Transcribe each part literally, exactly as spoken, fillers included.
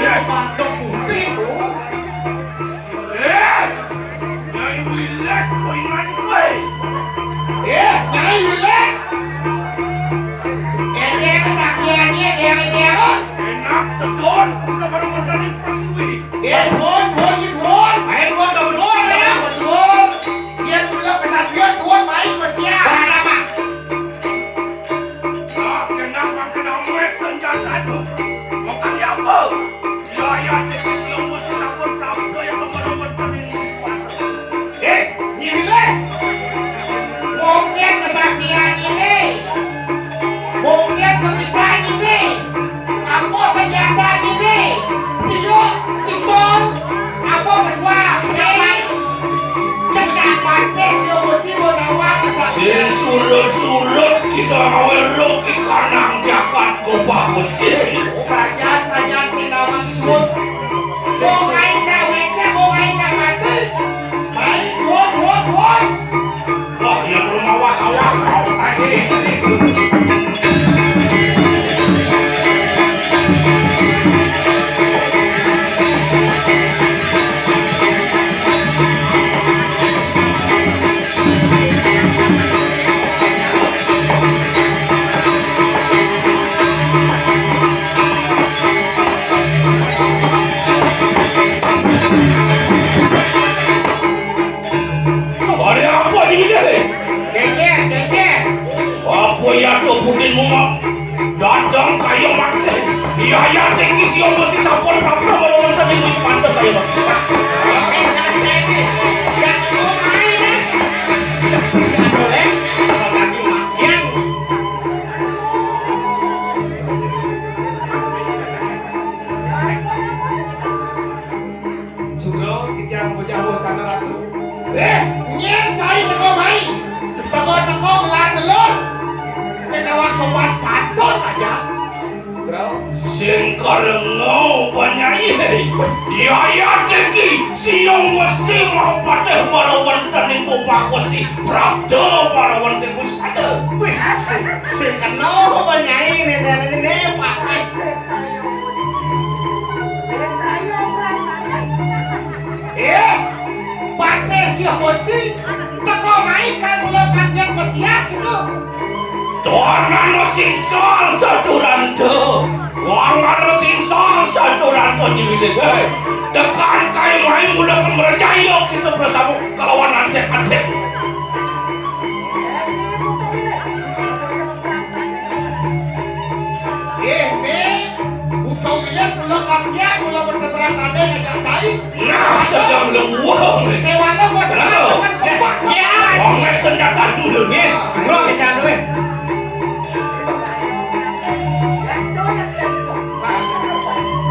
Mandok putih, Bu. Eh, Nyai Wilis, kau ingat gue? Eh, Nyai Wilis. Eh, dia kesaktiannya, dia, dia. Enak, tedon, udah pada modalin pertiwi. Eh, pun, pun, pun. Ayo, pun, kamu pun, ayo. Pun. Dia tuh kesatria, pun, main, mesti ya. Wah, apa? Nah, kenapa kena muat senjata itu? Makan apa? Ya, ya, jadi siung mesti takut, takut, ya, teman-teman, teman-teman. Eh, Nyi Wilis. Mungkin kesaktian ini. Mungkin kebiasaan ini. Apa senjata ini? Tiup, pistol, apa pesawat? Sekarang. Cek siapa tes, ya, mesti mau nawang kesaktian. Sing surut-surut kita awal lo ikanang jagat gobak mesti. Sajan, sajan, sing nawang surut. Wong ae ndak wécéh, wong ae ndak mati. Baik, wong, wong, wong. Wah, yang rumah was-was, mau tadi. Ada apa ni, Bilis? Geger, geger. Apa ya tu putih muka? Datang kaya mati. Iya, iya, tinggi siang mesti sampun rapi, kalau nonton di Wismanda kaya mati. Eh, kalau saya ni, jangan mau main, eh. Jangan boleh, kalau lagi makan. Sugro, titiang bocah-bocah ratu. Eh, nyén cai teko mai. Teko-teko ngelar-ngelur. Sing nawang sopan santun aja. Bro. Sing karenga, Pak Nyai. Ya, ya, tinggi. Siung mesti mau patih para wonten ing Kopak Wesi. Prapta para wonten ing Wismanda. Wih, sing, sing kena, Pak Nyai, nenek-nenek, Pak. Eh, Patih Siah Wesi, teko mai kan kula kanjeng pesiat gitu. Tuan ana sing sal saduranta. Wong ana sing sal saduranta nyuwini. Hei, tekan kae mai mula mercaya kita bersama kelawan antek-antek. Eh, Ning, Buta Wilis kula kan siap, kula beneran tanding ngajak cai. Nah, sedang leweng, Ning. Kewana bos. Kenapa? Teman kompak. Ya. Wong mek senjata dulu, Ning. Semua kecak dulu.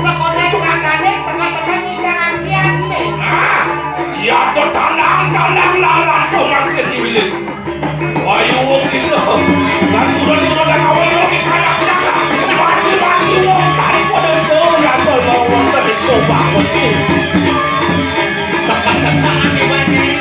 Sekolah tandane tengah-tengah bisa ngantian sini. Ah, ya, tuh tandang-tandang larang tuh makin diwilis. Ayo wong kita. Lan turun-turun lan awal wong kita anak-anak. Mati-mati wong cari pada seorang kalau wong tadi coba mesti. Tekan-tekan di banyak ini.